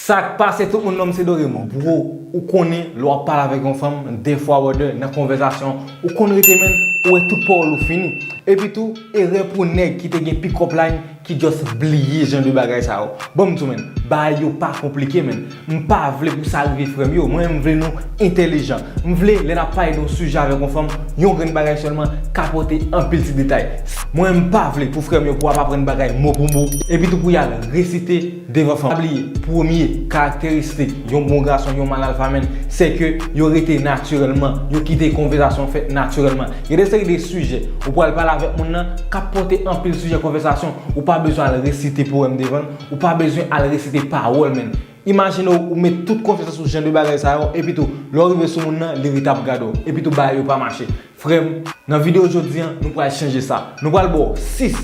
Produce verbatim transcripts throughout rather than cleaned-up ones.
Sa k pase tout moun, non m se Dorem. Bro, ou konnen lè w ap pale avèk yon fanm, dèfwa brother, nan konvèsasyon, ou konn rete menn, ou wè tout pawòl ou fini. Epi tou, erè pou nèg ki te gen pick up line ki just bliye jan de bagay sa yo. Bon, m di w menn, bagay yo pa konplike menn. M pa vle pou sa rive frè m yo. Mwen, m vle nou entèlijan. M vle lè n ap pale de yon sijè avèk yon fanm, yon grenn bagay sèlman ka pote anpil ti detay. Mwen, m pa vle pou frè m yo pou ap aprann bagay mo pou mo, epi tou pou y al resite devan fanm. Pa bliye, premye karakteristik yon bon gason, yon mal alfa menn, se ke yo rete natirèlman, yo kite konvèsasyon fèt natirèlman. Gen de seri de sijè ou pral pale avèk moun nan k ap pote anpil sijè konvèsasyon, ou pa bezwen al resite powèm devan l, ou pa bezwen al resite pawòl menn. Imajine w, ou met tout konfyans ou sou jan de bagay sa yo, epi tou, lè w rive sou moun nan, li ret ap gade w, epi tou, bagay yo pa mache. Frè m, nan videyo jodi a, nou pral chanje sa. Nou pral ba w sis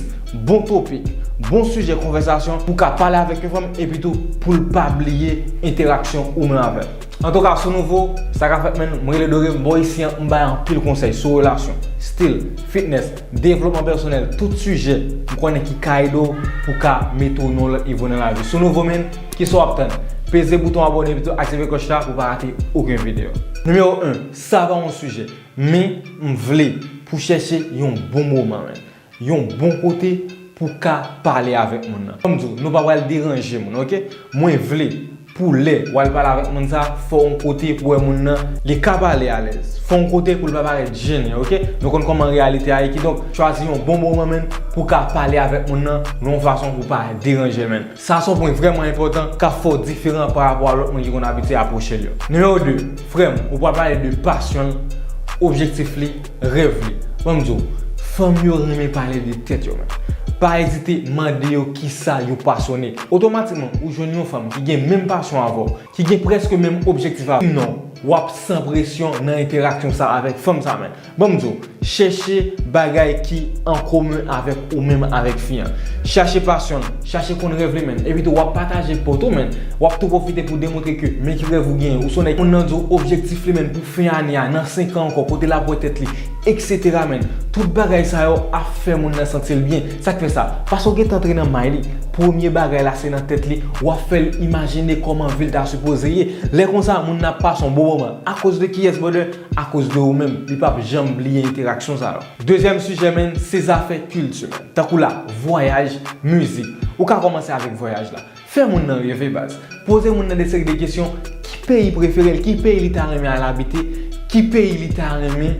bon topik, bon sijè konvèsasyon pou w ka pale avèk yon fanm, epi tou, pou l pa bliye entèraksyon ou menm avè l. Antouka, si w nouvo, sa ka fèt menn, mwen rele Dorem, bò isi a, m bay anpil konsèy sou relasyon, stil, fitness, devlopman pèsonèl, tout sijè m konnen ki ka ede w pou w ka mete w nan yon lòt nivo nan lavi. Si w nouvo menn, kisa w ap tann? Peze bouton abòne epi tou aktive klòch la pou w pa rate okenn videyo. Nimewo en, sa pa yon sijè, men m vle pou w chèche yon bon moman menn. Yon bon kote pou w ka pale avèk moun nan. Kòm di w, nou pa pral deranje moun, oke? Mwen vle pou lè w al pale avèk moun sa, fò w yon kote pou wè moun nan, li ka pale alèz. Fò w yon kote pou l pa parèt jennen, oke? Nou konn kòman reyalite a ye, kidonk, chwazi yon bon moman menn pou w ka pale avèk moun nan, nan yon fason pou w pa deranje l menn. Sa se yon pwen vrèman enpòtan k ap fè w diferan pa rapò a lòt moun ki konn abitye apwoche l yo. Nimewo de, frè m, ou pral pale de pasyon l, objektif li, rèv li. Ban m di w, fanm yo renmen pale de tèt yo menn. Pa ezite mande yo kisa yo pasyone. Otomatikman, ou jwenn yon fanm ki gen menm pasyon avè w, ki gen prèske menm objektif avè w. Non, w ap san presyon nan entèraksyon sa avèk fanm sa menn. Ban m di w, chèche bagay ki an komen avèk ou menm avèk fi an. Chache pasyon l, chache konn rèv li menn. Epi tou, w ap pataje pòt ou menn. W ap tou pwofite pou demontre ke men ki rèv ou genyen. Ou se yon nèg, moun nan di w objektif li menn pou fen ane a, nan senk an ankò, kote l ap wè tèt li, etsetera menn. Tout bagay sa yo ap fè moun nan santi l byen. Sa k fè sa? Paske w gentan antre nan may li. Premye bagay la se nan tèt li. W ap fè l imajine kòman vi l ta sipoze ye. Lè konsa, moun nan ap pase yon bon moman. Akoz de kiyès, brother? Akoz de ou menm. Li p ap janm bliye entèraksyon sa yo. Dezyèm sijè, menn, se zafè kilti, menn. Tankou la, vwayaj, mizik. Ou ka kòmanse avèk vwayaj la. Fè moun nan reve, baz. Poze moun nan de seri de kesyon, ki peyi prefere l, ki peyi li ta renmen al abite, ki peyi li ta renmen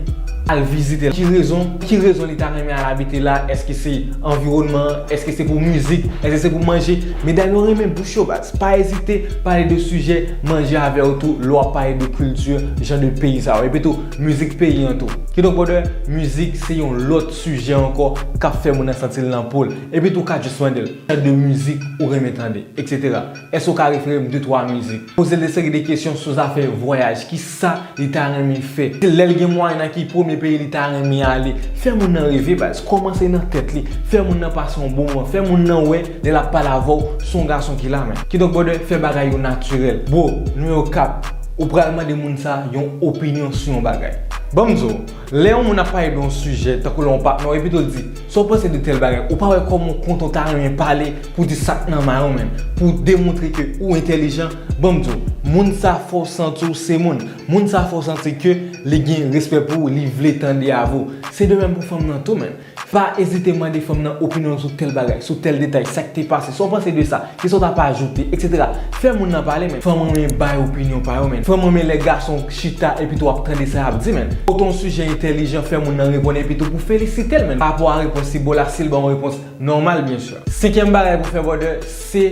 al vizite, ki rezon, ki rezon li ta renmen al abite la, èske se anviwònman an, èske se pou mizik, èske se pou manje. Medam yo renmen bouch yo, baz. Pa ezite pale de sijè manje avè yo tou, lè w ap pale de kilti, jan de peyi sa yo. Epi tou, mizik peyi an tou. Kidonk, brother, mizik se yon lòt sijè ankò k ap fè moun nan santi l nan po l. Epi tou, w ka just mande l, jan de mizik ou renmen tande, etsetera. Èske w ka refere m de twa mizik? Poze l de seri de kesyon sou zafè vwayaj. Kisa li ta renmen fè? Lè l gen mwayen nan ki premye peyi li ta renmen ale? Fè moun nan reve, baz. Kòmanse nan tèt li. Fè moun nan pase yon bon moman. Fè moun nan wè, lè l ap pale avè w, se yon gason ki la, menn. Kidonk, brother, fè bagay yo natirèl. Bro, nimewo kat, ou pral mande moun sa yon opinyon sou yon bagay. Ban m di w, lè yon moun ap pale de yon sijè, tankou lè yon patnè w, epi tou l di, sa w panse de tèl bagay? Ou pa wè kòman w kontan, w ta renmen pale pou di sa k nan may ou menn, pou demontre ke ou entèlijan? Ban m di w, moun sa fè w santi w se moun. Moun sa fè w santi ke li gen respè pou ou, li vle tande avè w. Se de menm pou fanm nan tou, menn. Pa ezite mande fanm nan opinyon l sou tèl bagay, sou tèl detay, sa k te pase, sa w panse de sa, kisa w t ap ajoute, etsetera. Fè moun nan pale, menn. Fanm renmen bay opinyon pa yo, menn. Fanm renmen lè gason chita epi tou ap tande sa y ap di, menn. Pote yon sijè entèlijan, fè moun nan reponn epi tou pou felisite l, menn. Pa rapò a repons li ba w la, si l ba w yon repons nòmal, byen si. Senkyèm bagay pou fè, brother, se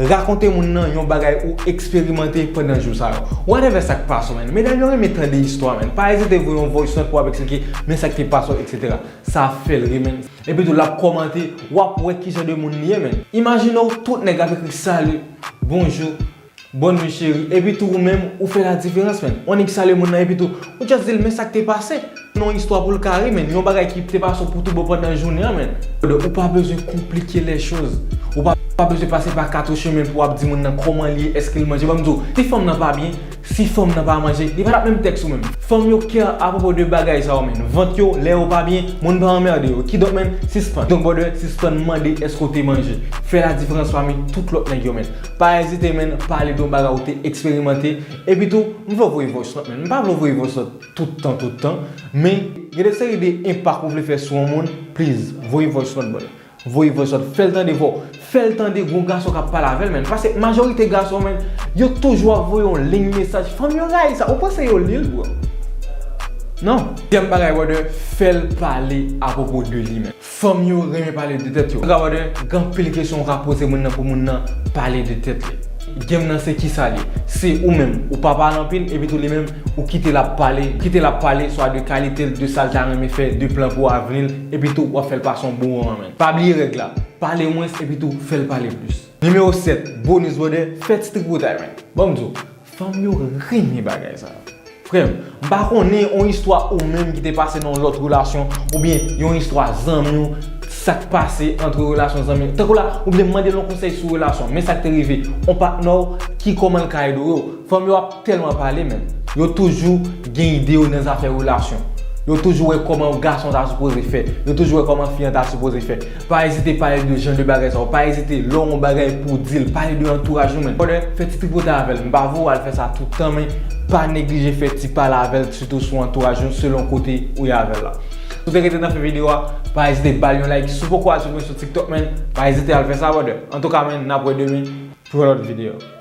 rakonte moun nan yon bagay ou eksperimante pandan jou sa yo. Whatever sa k pase w, menn. Medam yo renmen tande istwa, menn. Pa ezite voye yon voice note pou w ap eksplike men sa k te pase w, etsetera. Sa ap fè l ri, menn. Epi tou, l ap kòmante, w ap wè ki jan de moun li ye, menn. Imajine w, tout nèg ap ekri salut, bonjou, bòn nwi cheri, epi tou ou menm, ou fè la diferans, menn. Yon nèg salye moun nan, epi tou, ou just di l men sa k te pase. Yon istwa pou l ka ri, menn. Yon bagay ki te pase w pou tout bon pandan jounen an, menn. Ou pa bezwen konplike les choses. Ou pa Pa bezwen pase pa kat ou chemen pou w ap di moun nan kòman li ye, èske l manje. Ban m di w, si fanm nan pa byen, si fanm nan pa manje, li pa t ap menm tèks ou menm. Fanm yo care apwopo de bagay sa yo, menn. Vant yo, lè yo pa byen, moun pa anmède yo. Kidonk, menn, sispann. Donk, brother, sispann mande èske w te manje. Fè la diferans pami tout lòt nèg yo, menn. Pa ezite, menn, pale de yon bagay ou te eksperimante. Epi tou, m vle w voye voice note, menn. M pa vle w voye voice note tout tan, tout tan. Men, gen de seri de enpak ou vle fè sou yon moun, please, voye voice note, brother. Voye voice note, fè l tande vwa w, fè l tande gon gason k ap pale avè l, menn. Paske majorite gason, menn, yo toujou ap voye yon liy mesaj. Fanm yo rayi sa. Ou panse yo li l, bro? Non. Dezyèm bagay, brother, fè l pale apwopo de li menm. Fanm yo renmen pale de tèt yo. Brother, gen anpil kesyon ou ka poze moun nan pou moun nan pale de tèt li. Game nan se kisa li ye? Se ou menm, ou pa pale anpil, epi tou li menm, ou kite l ap pale, kite l ap pale swa de kalite l, de sa l ta renmen fè, de plan pou avni l, epi tou w ap fè l pase yon bon moman, menn. Pa bliye règ la, pale mwens epi tou fè l pale plis. Nimewo sèt, bonus, brother, fè ti tripotay, menn. Ban m di w, fanm yo renmen bagay sa. Frè m, m pa konnen yon istwa ou menm ki te pase nan yon lòt relasyon, oubyen yon istwa zanmi w, sa k pase ant relasyon zanmi w. Tankou la, ou vle mande l yon konsèy sou relasyon, men sa k te rive, yon patnè w, ki kòman l ka ede w. Fanm yo ap tèlman pale, menn. Yo toujou gen ide yo nan zafè relasyon. Yo toujou wè kòman yon gason ta sipoze fè. Yo toujou wè kòman fi an ta sipoze fè. Pa ezite pale de jan de bagay sa yo. Pa ezite lè w gen yon bagay pou w di l. Pale de antouraj ou, menn. Brother, fè ti tripotay avè l. M pa voye w al fè sa tout tan, men pa neglije fè ti pale avè l, sitou sou antouraj ou, selon kote ou ye avè l la. Si w te rete nan fen videyo a, pa ezite ba l yon like. Si w poko al swiv mwen sou TikTok, menn, pa ezite al fè sa, brother. Antouka, menn, n ap wè demen pou yon lòt videyo.